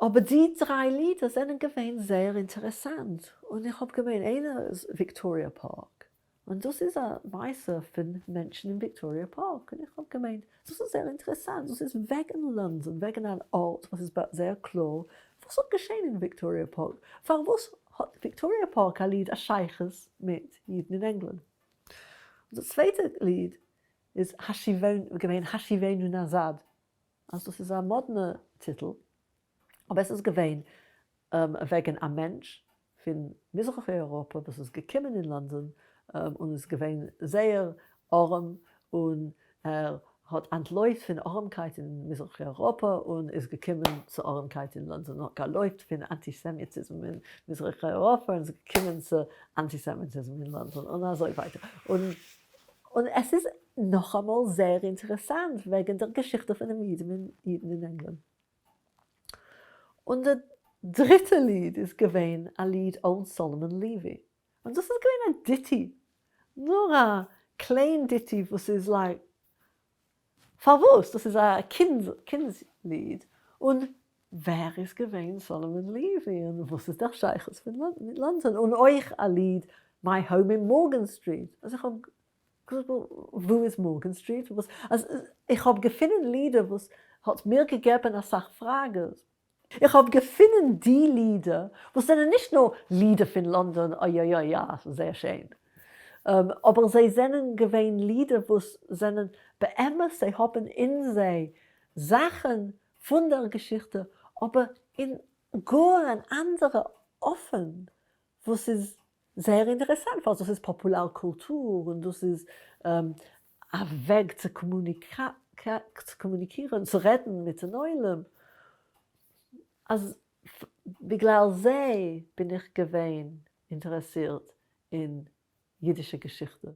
אבער די דריי לידער זענען געווען זייער אינטערעסאנט, און איך האב געמיינט איינער איז וויקטאריע פארק, און דאס איז א מעשה פון מענטשן אין וויקטאריע פארק, און איך האב געמיינט דאס איז זייער אינטערעסאנט, דאס איז וועגן לאנדאן, וועגן אן ארט וואס איז זייער קלאר וואס האט געשען אין וויקטאריע פארק, פארוואס האט וויקטאריע פארק א ליד א שייכות מיט אידן אין ענגלאנד. און די צווייטע ליד איז געווען השיבנו נזד, אז דאס איז א מאדנע טיטל, אבער עס איז געווען וועגן א מענטש פון מזרח אייראפע וואס איז געקומען אין לאנדאן און איז געווען זייער ארעם און ער האט אנטלויפט פון ארעמקייט אין מזרח אייראפע און איז געקומען צו ארעמקייט אין לאנדאן, האט געלויפט פון אנטיסעמיטיזם אין מזרח אייראפע און איז געקומען צו אנטיסעמיטיזם אין לאנדאן און אזוי ווייטער. און עס איז נאכאמאל זייער אינטערעסאנט וועגן דער געשיכטע פונעם אידן אין ענגלאנד. און די דריטע ליד איז געווען א ליד Old Solomon Levy, און דאס איז געווען א ditty, נאר א קליין ditty וואס איז like, פארוואס? דאס איז א קינדס ליד, און ווער איז געווען סאלאמאן לעווי און וואס איז דער שייכות פון מיט לאנדאן, און אויך א ליד My Home in Morgan Street, אז איך האב געזאגט וואו איז מארגען סטריט, וואס אז איך האב געפינען לידער וואס האט מיר געגעבען אסאך פראגעס. איך האב געפינען די לידער וואס זענען נישט נאר לידער פון לאנדאן אוי אוי אוי יא ס'איז זייער שיין, אבער זיי זענען געווען לידער וואס זענען באמת זיי האבן אין זיי זאכן פון דער געשיכטע אבער אין גאר אן אנדערע אופן וואס איז זייער אינטערעסאנט ווייל דאס איז פאפולאר קולטור און דאס איז א וועג צו קאמוניקירן, צו רעדן מיטן עולם, אז בגלל זה בין איך געווען אינטערעסירט אין אידישע געשיכטע.